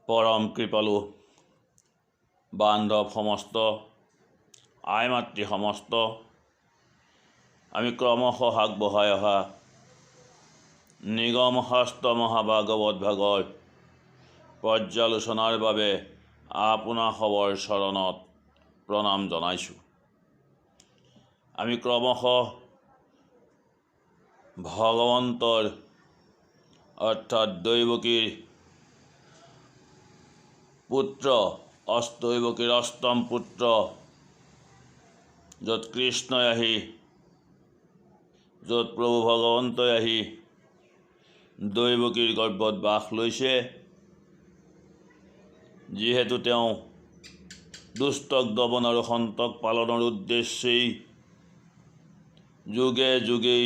পৰম কৃপালু বান্ধৱ সমস্ত, আই মাতৃ সমস্ত, আমি ক্ৰমশঃ আগবঢ়াই অহা নিগম শাস্ত্ৰ মহাভাগৱত ভাগৰ পৰ্যালোচনাৰ বাবে আপোনাসৱৰ চৰণত প্ৰণাম জনাইছোঁ। আমি ক্ৰমশঃ ভগৱন্তৰ অৰ্থাৎ দৈৱকীৰ পুত্ৰ, দৈৱকীৰ অষ্টম পুত্ৰ, য'ত কৃষ্ণই আহি, য'ত প্ৰভু ভগৱন্তই আহি দৈৱকীৰ গৰ্ভত বাস লৈছে, যিহেতু তেওঁ দুষ্টক দমন আৰু সন্তক পালনৰ উদ্দেশ্যেই যুগে যুগেই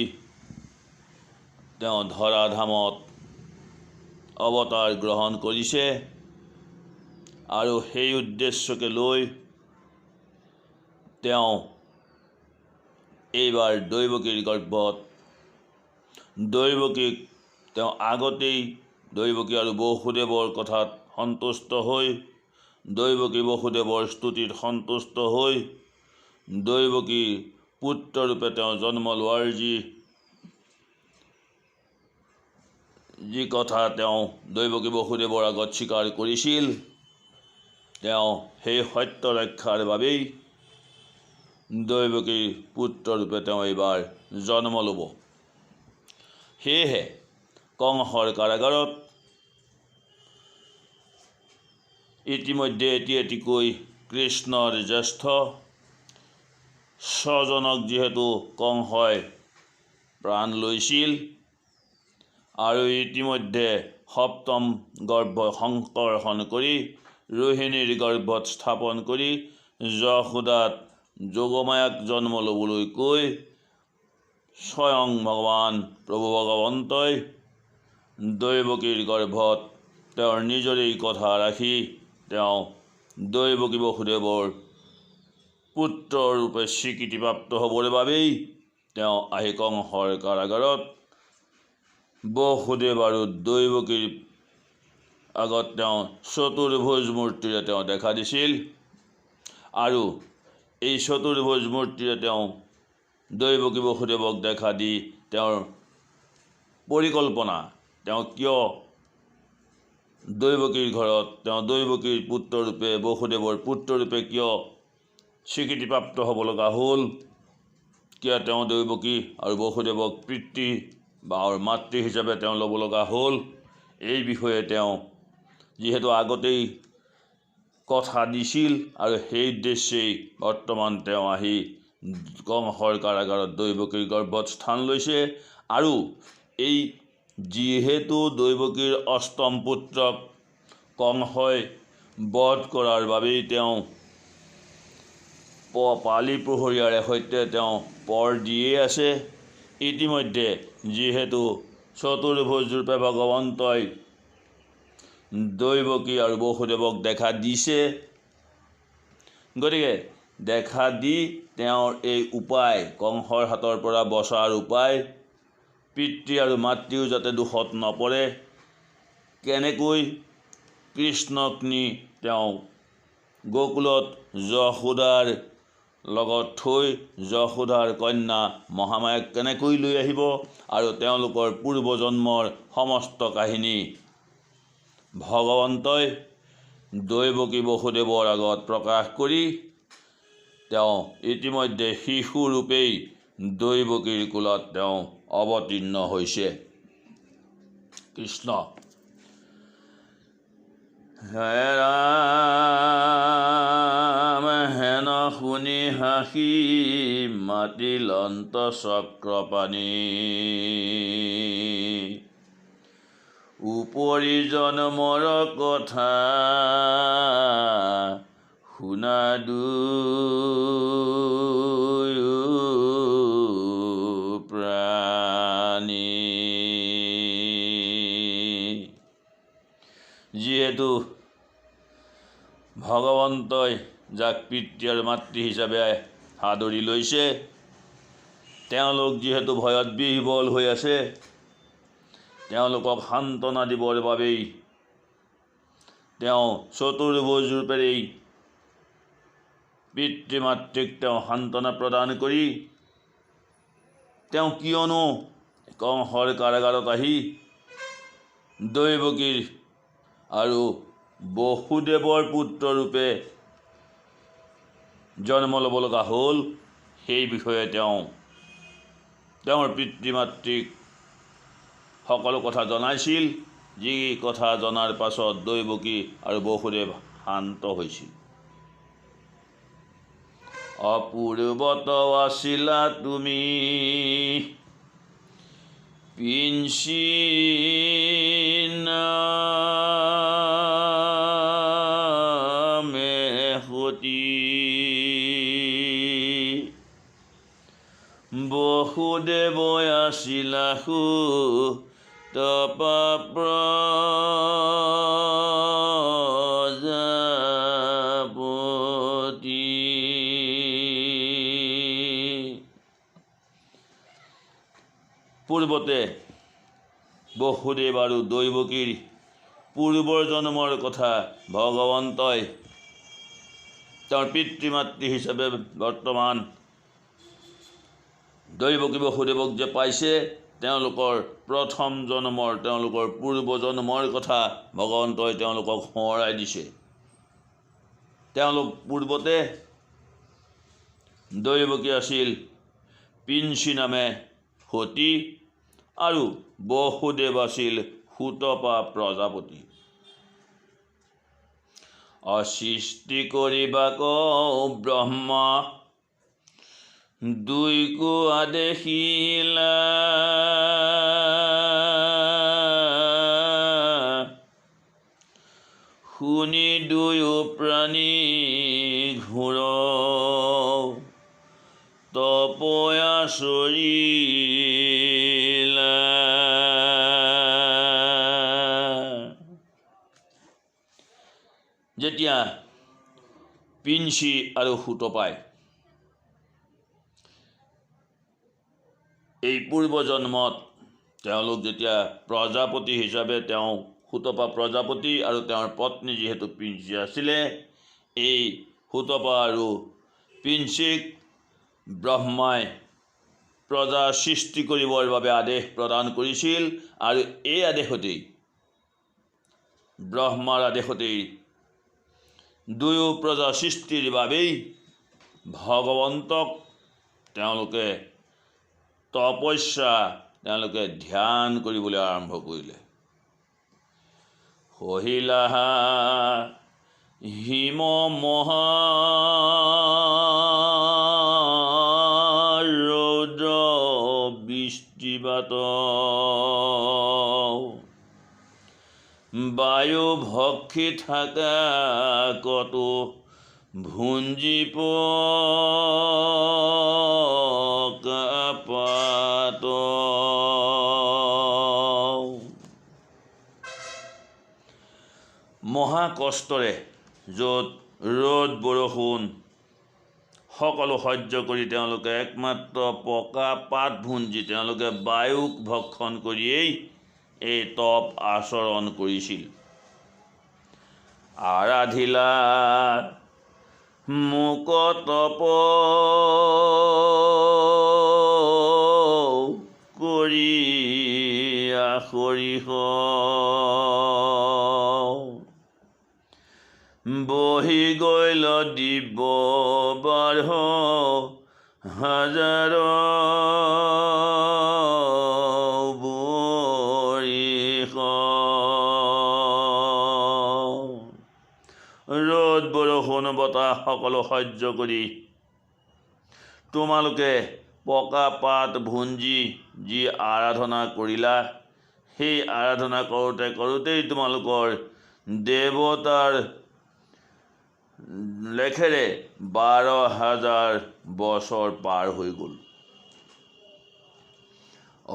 তেওঁ ধৰাধামত অৱতাৰ গ্ৰহণ কৰিছে আৰু সেই উদ্দেশ্যকে লৈ তেওঁ এইবাৰ দৈৱকীৰ গৰ্ভত, দৈৱকীক তেওঁ আগতেই দৈৱকী আৰু বসুদেৱৰ কথাত সন্তুষ্ট হৈ, দৈৱকী বসুদেৱৰ স্তুতিত সন্তুষ্ট হৈ দৈৱকীৰ পুত্ৰৰূপে তেওঁ জন্ম লোৱাৰ যি কথা তেওঁ দৈৱকী বসুদেৱৰ আগত স্বীকাৰ কৰিছিল, তেওঁ সেই সত্য ৰক্ষাৰ বাবেই দৈৱকীৰ পুত্ৰৰূপে তেওঁ এইবাৰ জন্ম ল'ব। সেয়েহে কংসৰ কাৰাগাৰত ইতিমধ্যে এটি এটিকৈ কৃষ্ণৰ জ্যেষ্ঠ স্বজনক যিহেতু কংসই প্ৰাণ লৈছিল আৰু ইতিমধ্যে সপ্তম গৰ্ভ সংকৰ্ষণ কৰি ৰোহিণীৰ গৰ্ভত স্থাপন কৰি যশোদাত যোগমায়াক জন্ম ল'বলৈ কৈ স্বয়ং ভগৱান প্ৰভু ভগৱন্তই দৈৱকীৰ গৰ্ভত তেওঁৰ নিজৰেই কথা ৰাখি তেওঁ দৈৱকী বসুদেৱৰ পুত্ৰৰূপে স্বীকৃতিপ্ৰাপ্ত হ'বৰ বাবেই তেওঁ আহি কংসৰ কাৰাগাৰত বসুদেৱ আৰু দৈৱকীৰ আগত তেওঁ চতুৰ্ভুজ মূৰ্তিৰে তেওঁ দেখা দিছিল আৰু এই চতুৰ্ভুজ মূৰ্তিৰে তেওঁ দৈৱকী বসুদেৱক দেখা দি তেওঁৰ পৰিকল্পনা, তেওঁ কিয় দৈৱকীৰ ঘৰত তেওঁ দৈৱকীৰ পুত্ৰৰূপে বসুদেৱৰ পুত্ৰৰূপে কিয় স্বীকৃতিপ্ৰাপ্ত হ'ব লগা হ'ল, কিয় তেওঁ দৈৱকী আৰু বসুদেৱক পিতৃ বা মাতৃ হিচাপে তেওঁ ল'ব লগা হ'ল, এই বিষয়ে তেওঁ যিহেতু আগতেই কথা দিছিল আৰু সেই উদ্দেশ্যেই বৰ্তমান তেওঁ আহি কংসৰ কাৰাগাৰত দৈৱকীৰ গৰ্ভত স্থান লৈছে। আৰু এই যিহেতু দৈৱকীৰ অষ্টম পুত্ৰক কংসই বধ কৰাৰ বাবেই তেওঁ পালি প্ৰহৰীয়াৰে সৈতে তেওঁ পৰ দিয়ে আছে, ইতিমধ্যে যিহেতু চতুৰ্ভুজ ৰূপে ভগৱন্তই দৈৱকী আৰু বসুদেৱক দেখা দিছে, গতিকে দেখা দি তেওঁৰ এই উপায়, কংসৰ হাতৰ পৰা বচাৰ উপায়, পিতৃ আৰু মাতৃও যাতে দোষত নপৰে, কেনেকৈ কৃষ্ণক নি তেওঁ গোকুলত যশোদাৰ লগত থৈ যশোদাৰ কন্যা মহামায়াক কেনেকৈ লৈ আহিব আৰু তেওঁলোকৰ পূৰ্বজন্মৰ সমস্ত কাহিনী ভগৱন্তই দৈৱকী বসুদেৱৰ আগত প্ৰকাশ কৰি তেওঁ ইতিমধ্যে শিশুৰূপেই দৈৱকীৰ কোলাত তেওঁ অৱতীৰ্ণ হৈছে। কৃষ্ণ। হে ৰাম হেন শুনি হাসি মাতিলন্ত চক্ৰপাণি, উপৰি জন্মৰ কথা শুনা দুয়ো প্ৰাণী। যিহেতু ভগৱন্তই যাক পিতৃ আৰু মাতৃ হিচাপে সাদৰি লৈছে, তেওঁলোক যিহেতু ভয়ত বিহ্বল হৈ আছে, তেওঁলোকক সান্তনা দিবৰ বাবেই তেওঁ চতুৰ্ভুজ ৰূপেৰেই পিতৃ মাতৃক তেওঁ সান্তনা প্ৰদান কৰি তেওঁ কিয়নো কংসৰ কাৰাগাৰত আহি দৈৱকীৰ আৰু বসুদেৱৰ পুত্ৰৰূপে জন্ম ল'ব লগা হ'ল, সেই বিষয়ে তেওঁ তেওঁৰ পিতৃ মাতৃক সকলো কথা জনাইছিল। যি কথা জনাৰ পাছত দৈৱকী আৰু বসুদেৱ শান্ত হৈছিল। অপূৰ্বত আছিলা তুমি পিঞ্চি নামে সতী, বসুদেৱ আছিলা সুতপা প্ৰজাপতি। পূৰ্বতে বসুদেৱ আৰু দৈৱকীৰ পূৰ্বৰ জন্মৰ কথা ভগৱন্তই তেওঁৰ পিতৃ মাতৃ হিচাপে বৰ্তমান দৈৱকী বসুদেৱক যে পাইছে, তেওঁলোকৰ প্ৰথম জন্মৰ, তেওঁলোকৰ পূৰ্ব জন্মৰ কথা ভগৱন্তই তেওঁলোকক সোঁৱৰাই দিছে। তেওঁলোক পূৰ্বতে দৈৱকী আছিল পিঞ্চি নামে সতী আৰু বসুদেৱ আছিল সুতপা প্ৰজাপতি। অসৃষ্টি কৰিবাক ব্ৰহ্মা দুইকো আদেশিলা, শুনি দুয়ো প্ৰাণী ঘোৰ তপয়া চৰিলা। যেতিয়া পিঞ্চি আৰু সুতপাই এই পূৰ্বজন্মত তেওঁলোক যেতিয়া প্ৰজাপতি হিচাপে, তেওঁ সুতপা প্ৰজাপতি আৰু তেওঁৰ পত্নী যিহেতু পিঞ্চি আছিলে, এই সুতপা আৰু পিঞ্চিক ব্ৰহ্মাই প্ৰজা সৃষ্টি কৰিবৰ বাবে আদেশ প্ৰদান কৰিছিল আৰু এই আদেশতেই, ব্ৰহ্মাৰ আদেশতেই দুয়ো প্ৰজা সৃষ্টিৰ বাবেই ভগৱন্তক তেওঁলোকে তপস্যা, তেওঁলোকে ধ্যান কৰিবলৈ আৰম্ভ কৰিলে। সহিলাহা হিম মহা ৰৌদ্ৰ বৃষ্টিপাত, বায়ু ভক্ষি থাকা কত ভুঞ্জি পাত। মহা কষ্টৰে য'ত ৰ'দ বৰষুণ সকলো সহ্য কৰি তেওঁলোকে একমাত্ৰ পকা পাত ভুঞ্জি তেওঁলোকে বায়ুক ভক্ষণ কৰিয়েই এই তপ আচৰণ কৰিছিল। আৰাধিলা মোক তপ কৰি আখৰিহ, বহি গৈল দিব্য বাৰ হাজাৰ বৰিষ। ৰ'দ বৰষুণ বতাহ সকলো সহ্য কৰি তোমালোকে পকা পাত ভুঞ্জি যি আৰাধনা কৰিলা, সেই আৰাধনা কৰোঁতে কৰোঁতেই তোমালোকৰ দেৱতাৰ লেখেৰে 12,000 বছৰ পাৰ হৈ গ'ল।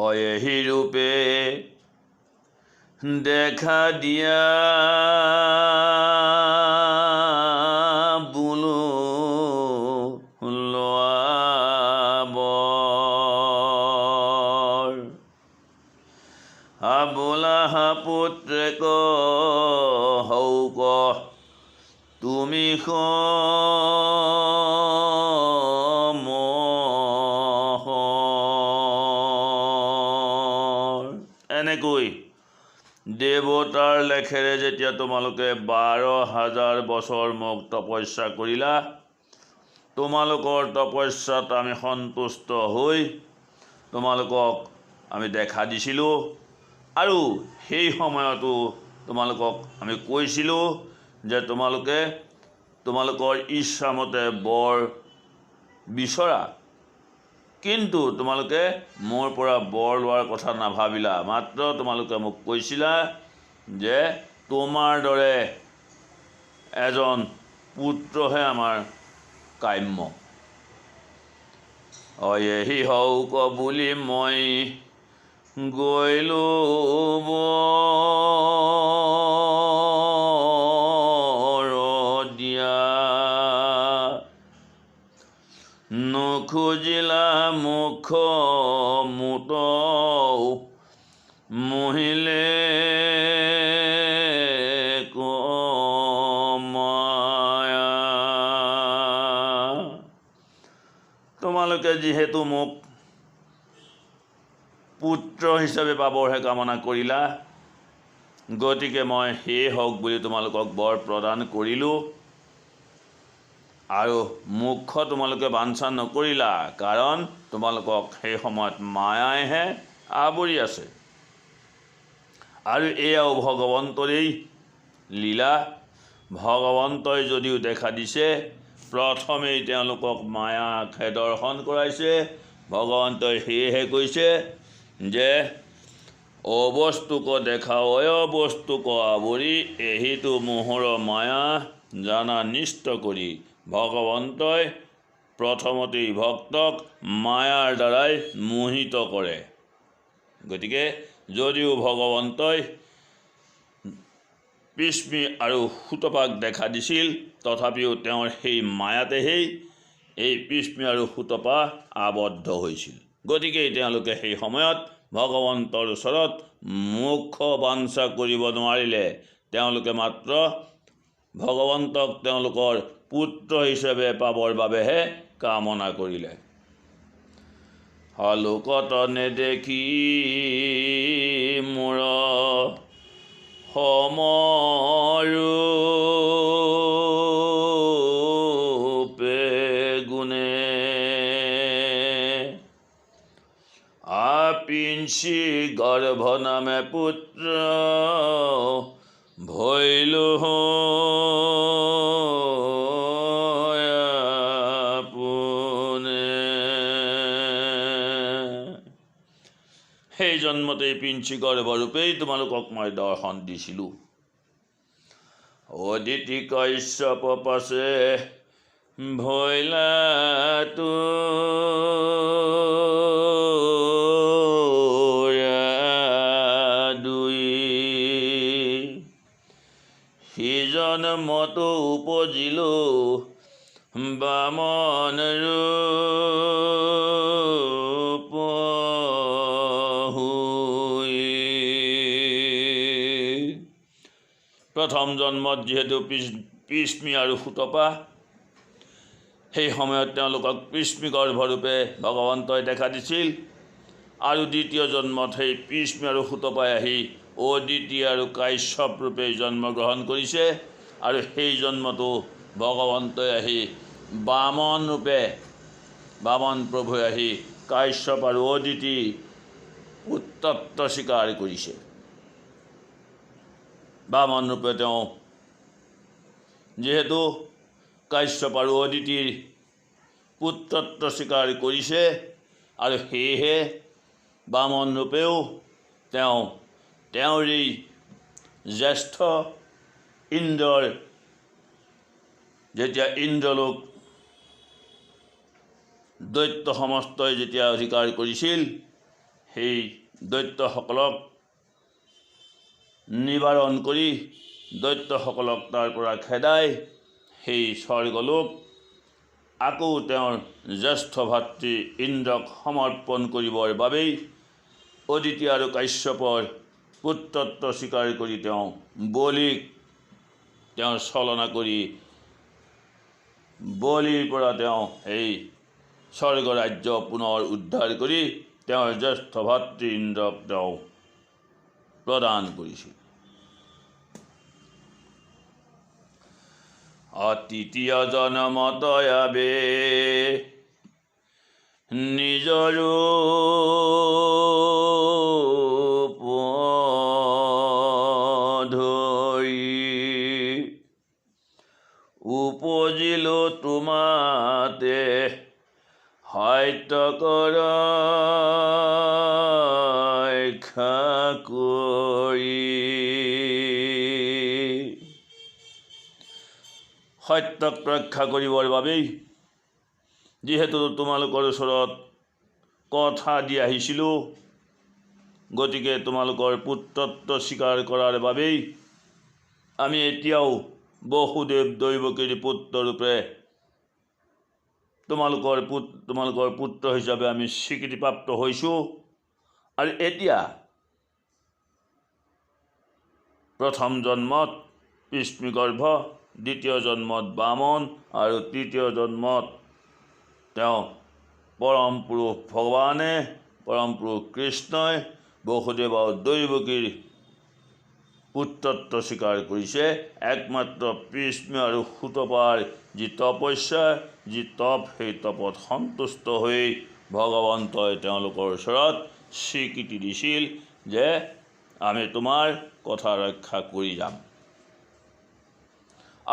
অয়েহি ৰূপে দেখা দিয়া বোলো লোৱাবৰ, আবোলাহা পুত্ৰেক হৌ হৌক তুমি এনেকৈ দেৱতাৰ লেখেৰে যেতিয়া তোমালোকে 12,000 বছৰ মোক তপস্যা কৰিলা, তোমালোকৰ তপস্যাত আমি সন্তুষ্ট হৈ তোমালোকক আমি দেখা দিছিলোঁ আৰু সেই সময়তো তোমালোকক আমি কৈছিলোঁ যে তোমালোকে তোমালোকৰ ইচ্ছামতে বৰ বিচৰা, কিন্তু তোমালোকে মোৰ পৰা বৰ লোৱাৰ কথা নাভাবিলা। মাত্ৰ তোমালোকে মোক কৈছিলা যে তোমাৰ দৰে এজন পুত্ৰহে আমাৰ কাম্য। অয়েহি হওক বুলি মই গৈলো দিয়া, নুখুজিলা মুখ মুত মহিলে মায়া। তোমালোকে যিহেতু মোক পুত্ৰ হিচাপে পাবৰহে কামনা কৰিলা, গতিকে মই সেয়ে হওক বুলি তোমালোকক বৰ প্ৰদান কৰিলোঁ আৰু মুখ্য তোমালোকে বাঞ্ছা নকৰিলা, কাৰণ তোমালোকক সেই সময়ত মায়াইহে আৱৰি আছে। আৰু এয়াও ভগৱন্তৰেই লীলা। ভগৱন্তই যদিও দেখা দিছে, প্ৰথমেই তেওঁলোকক মায়াকহে দৰ্শন কৰাইছে। ভগৱন্তই সেয়েহে কৈছে যে অবস্তুক দেখা অবস্তুক আৱৰি এহিটো মোহৰ মায়া জানা নিষ্ট কৰি। ভগৱন্তই প্ৰথমতেই ভক্তক মায়াৰ দ্বাৰাই মোহিত কৰে। গতিকে যদিও ভগৱন্তই পৃষ্মী আৰু সুতপাক দেখা দিছিল, তথাপিও তেওঁৰ সেই মায়াতেহেই এই পৃষ্মী আৰু সুতপা আবদ্ধ হৈছিল। গতিকে তেওঁলোকে সেই সময়ত ভগৱন্তৰ ওচৰত মোক্ষ বাঞ্ছা কৰিব নোৱাৰিলে। তেওঁলোকে মাত্ৰ ভগৱন্তক তেওঁলোকৰ পুত্ৰ হিচাপে পাবৰ বাবেহে কামনা কৰিলে। আলোকত নেদেখি মোৰ সমৰূপে গুণে আপিঞ্চি গৰ্ভ নামে পুত্ৰ ভৈল পোনে। সেই জন্মতেই পিঞ্চি গৰ্ভৰূপেই তোমালোকক মই দৰ্শন দিছিলোঁ। অদিতি কশ্যপ পাছে ভৈলা দুই, সিজন মত উপজিল বামন ৰূপ হৈ। প্ৰথম জন্মত যিহেতু পৃষ্মী আৰু সুতপা, সেই সময়ত তেওঁলোকক পৃষ্মী গৰ্ভৰূপে ভগৱন্তই দেখা দিছিল। আৰু দ্বিতীয় জন্মত সেই পৃষ্মী আৰু সুতপাই আহি অদিতি আৰু কাশ্যপ ৰূপে জন্মগ্ৰহণ কৰিছে। আৰু সেই জন্মটো ভগৱন্তই আহি বামন ৰূপে, বামন প্ৰভুৱে আহি কাশ্যপ আৰু অদিতি পুত্ৰত্ব স্বীকাৰ কৰিছে। বামন ৰূপে তেওঁ যিহেতু কাশ্যপ আৰু অদিতিৰ পুত্ৰত্ব স্বীকাৰ কৰিছে, আৰু সেয়েহে বামন ৰূপেও তেওঁ তেওঁৰেই জ্যেষ্ঠ ইন্দ্ৰৰ, যেতিয়া ইন্দ্ৰলোক দৈত্য সমস্তই যেতিয়া অধিকাৰ কৰিছিল, সেই দৈত্যসকলক নিবাৰণ কৰি দৈত্যসকলক তাৰ পৰা খেদাই সেই স্বৰ্গলোক আকৌ তেওঁৰ জ্যেষ্ঠ ভাতৃ ইন্দ্ৰক সমৰ্পণ কৰিবৰ বাবেই অদিতি আৰু কাশ্যপৰ পুত্ৰত্ব স্বীকাৰ কৰি তেওঁ বলিক তেওঁ ছলনা কৰি বলিৰ পৰা তেওঁ এই স্বৰ্গৰাজ্য পুনৰ উদ্ধাৰ কৰি তেওঁৰ জ্যেষ্ঠ ভাতৃ ইন্দ্ৰক তেওঁ প্ৰদান কৰিছিল। তৃতীয় জন্মত আবে নিজ ৰূপ ধৰি উপজিল তোমাতে সত্যক ৰক্ষা কৰি। সত্যক ৰক্ষা কৰিবৰ বাবেই যিহেতু তোমালোকৰ ওচৰত কথা দি আহিছিলোঁ, গতিকে তোমালোকৰ পুত্ৰত্ব স্বীকাৰ কৰাৰ বাবেই আমি এতিয়াও বসুদেৱ দৈৱকীৰ পুত্ৰৰূপে তোমালোকৰ পুত্ৰ হিচাপে আমি স্বীকৃতিপ্ৰাপ্ত হৈছোঁ। আৰু এতিয়া প্ৰথম জন্মত বিষ্ণুগৰ্ভ, দ্বিতীয় জন্মত বামন আৰু তৃতীয় জন্মত তেওঁ পৰম পুৰুষ ভগৱানে, পৰম পুৰুষ কৃষ্ণই বসুদেৱ আৰু দৈৱকীৰ পুত্ৰত্ব স্বীকাৰ কৰিছে। একমাত্ৰ ভীষ্ম আৰু সুতপাৰ যি তপস্যা, যি তপ, সেই তপত সন্তুষ্ট হৈ ভগৱন্তই তেওঁলোকৰ ওচৰত স্বীকৃতি দিছিল যে আমি তোমাৰ কথা ৰক্ষা কৰি যাম।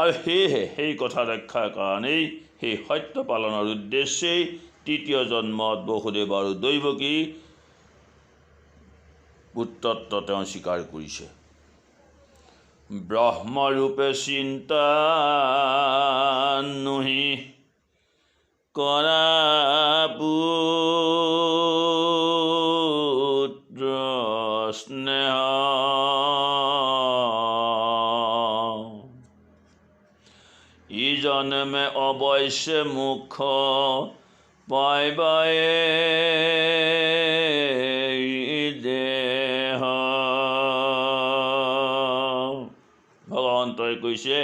আৰু সেয়েহে সেই কথা ৰক্ষাৰ কাৰণেই, সেই সত্য পালনৰ উদ্দেশ্যেই তৃতীয় জন্মত বসুদেৱ আৰু দৈৱকী পুত্ৰত্ব তেওঁ স্বীকাৰ কৰিছে। ব্ৰহ্মৰূপে চিন্তা নুহি কৰা পুত্ৰ স্নেহ, ই জন্মে অৱশ্যে মুখ পাইবাই দেহ। ভগৱন্তই কৈছে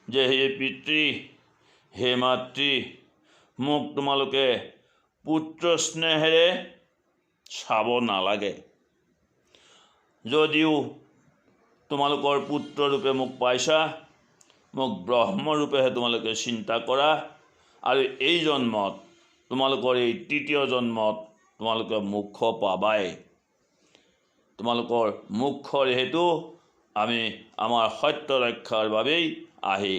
যে হে পিতৃ, হে মাতৃ, মোক তোমালোকে পুত্ৰ স্নেহেৰে চাব নালাগে। যদিও তোমালোকৰ পুত্ৰৰূপে মোক পাইছা, মোক ব্ৰহ্মৰূপেহে তোমালোকে চিন্তা কৰা। আৰু এই জন্মত, তোমালোকৰ এই তৃতীয় জন্মত তোমালোকে মোক্ষ পাবাই। তোমালোকৰ মোক্ষৰ হেতু আমি আমাৰ সত্য ৰক্ষাৰ বাবেই আহি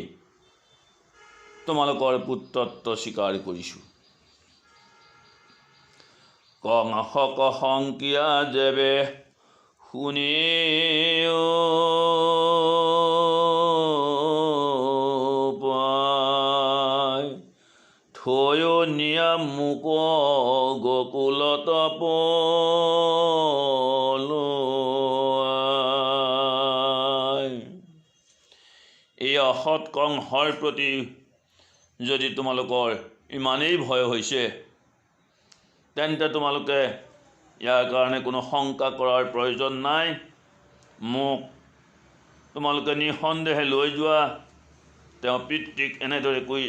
তোমালোকৰ পুত্ৰত্ব স্বীকাৰ কৰিছোঁ। কংসক শংকিয়া যেবে শুনিও পাই, থৈ নিয়া মোক গোকুলত পলুৱাই। এই অসৎ কংসৰ প্ৰতি যদি তোমালোকৰ ইমানেই ভয় হৈছে, তেন্তে তোমালোকে ইয়াৰ কাৰণে কোনো শংকা কৰাৰ প্ৰয়োজন নাই। মোক তোমালোকে নিঃসন্দেহে লৈ যোৱা। তেওঁ পিতৃক এনেদৰে কৈ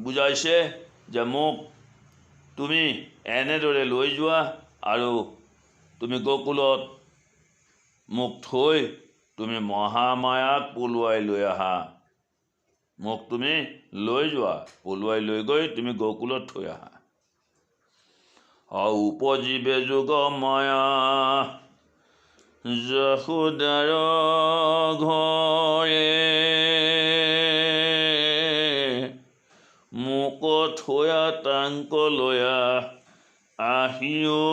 বুজাইছে যে মোক তুমি এনেদৰে লৈ যোৱা আৰু তুমি গোকুলত মোক থৈ তুমি মহামায়াক পলুৱাই লৈ আহা। মোক তুমি লৈ যোৱা, পলুৱাই লৈ গৈ তুমি গোকুলত থৈ আহা। উপজীৱে যোগ মায়া যশোদাৰ ঘৰে, মোক থৈয়া তাংক লয়া আহিও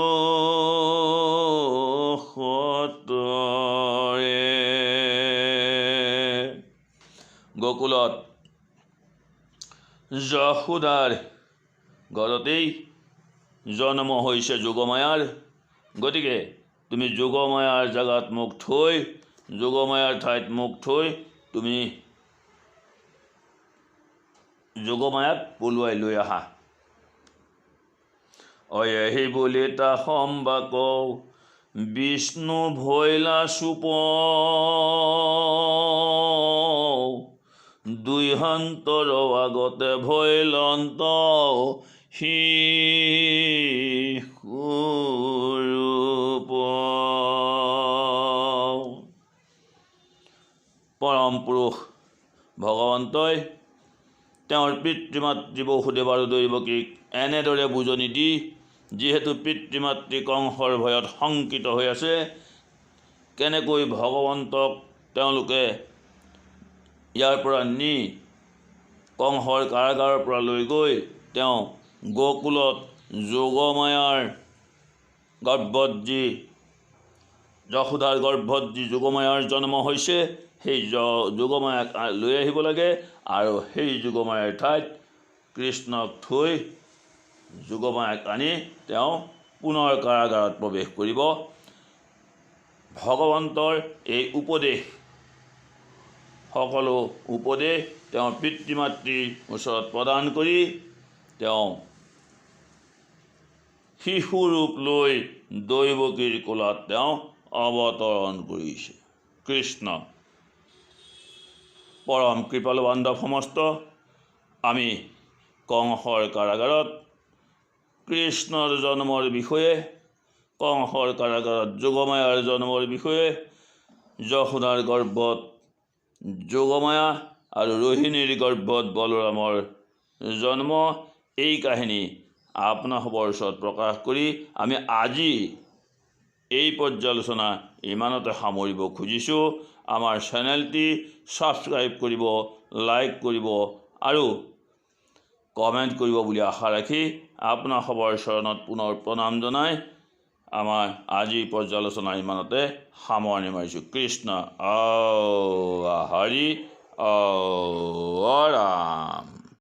সতৰে। গোকুলত যশোদাৰ ঘৰতেই জন্ম হৈছে যোগমায়াৰ। গতিকে তুমি যোগমায়াৰ জেগাত মোক থৈ, যোগমায়াৰ ঠাইত মোক থৈ তুমি যোগমায়াক পলুৱাই লৈ আহা। অয়েহি বুলি তা সম্বাক বিষ্ণু ভৈলা চুপ, দুই হন্তৰ আগতে ভৈলন্ত শিশুৰূপ। পৰম পুৰুষ ভগৱন্তই তেওঁৰ পিতৃ মাতৃ বসুদেৱ আৰু দৈৱকীক এনেদৰে বুজনি দি, যিহেতু পিতৃ মাতৃ কংসৰ ভয়ত শংকিত হৈ আছে, কেনেকৈ ভগৱন্তক তেওঁলোকে ইয়াৰ পৰা নি কংসৰ কাৰাগাৰৰ পৰা লৈ গৈ তেওঁ গোকুলত যোগমায়াৰ গৰ্ভত যি যশোদাৰ গৰ্ভত যি যোগমায়াৰ জন্ম হৈছে, সেই যোগমায়াক লৈ আহিব লাগে আৰু সেই যোগমায়াৰ ঠাইত কৃষ্ণক থৈ যোগমায়াক আনি তেওঁ পুনৰ কাৰাগাৰত প্ৰৱেশ কৰিব। ভগৱন্তৰ এই উপদেশ, সকলো উপদেশ তেওঁৰ পিতৃ মাতৃৰ ওচৰত প্ৰদান কৰি তেওঁ শিশুৰূপ লৈ দৈৱকীৰ কোলাত তেওঁ অৱতৰণ কৰিছে। কৃষ্ণ। পৰম কৃপালু বান্ধৱ সমস্ত, আমি কংসৰ কাৰাগাৰত কৃষ্ণৰ জন্মৰ বিষয়ে, কংসৰ কাৰাগাৰত যোগমায়াৰ জন্মৰ বিষয়ে, যশোদাৰ গৰ্ভত যোগমায়া আৰু ৰোহিণীৰ গৰ্ভত বলৰামৰ জন্ম, এই কাহিনী আপোনাসৱৰ ওচৰত প্ৰকাশ কৰি আমি আজি এই পৰ্যালোচনা ইমানতে সামৰিব খুজিছোঁ। আমাৰ চেনেলটি ছাবস্ক্ৰাইব কৰিব, লাইক কৰিব আৰু কমেণ্ট কৰিব বুলি আশা ৰাখি আপোনাসৱৰ চৰণত পুনৰ প্ৰণাম জনাই আমাৰ আজিৰ পৰ্যালোচনা ইমানতে সামৰণি মাৰিছোঁ। কৃষ্ণ হৰি ৰাম।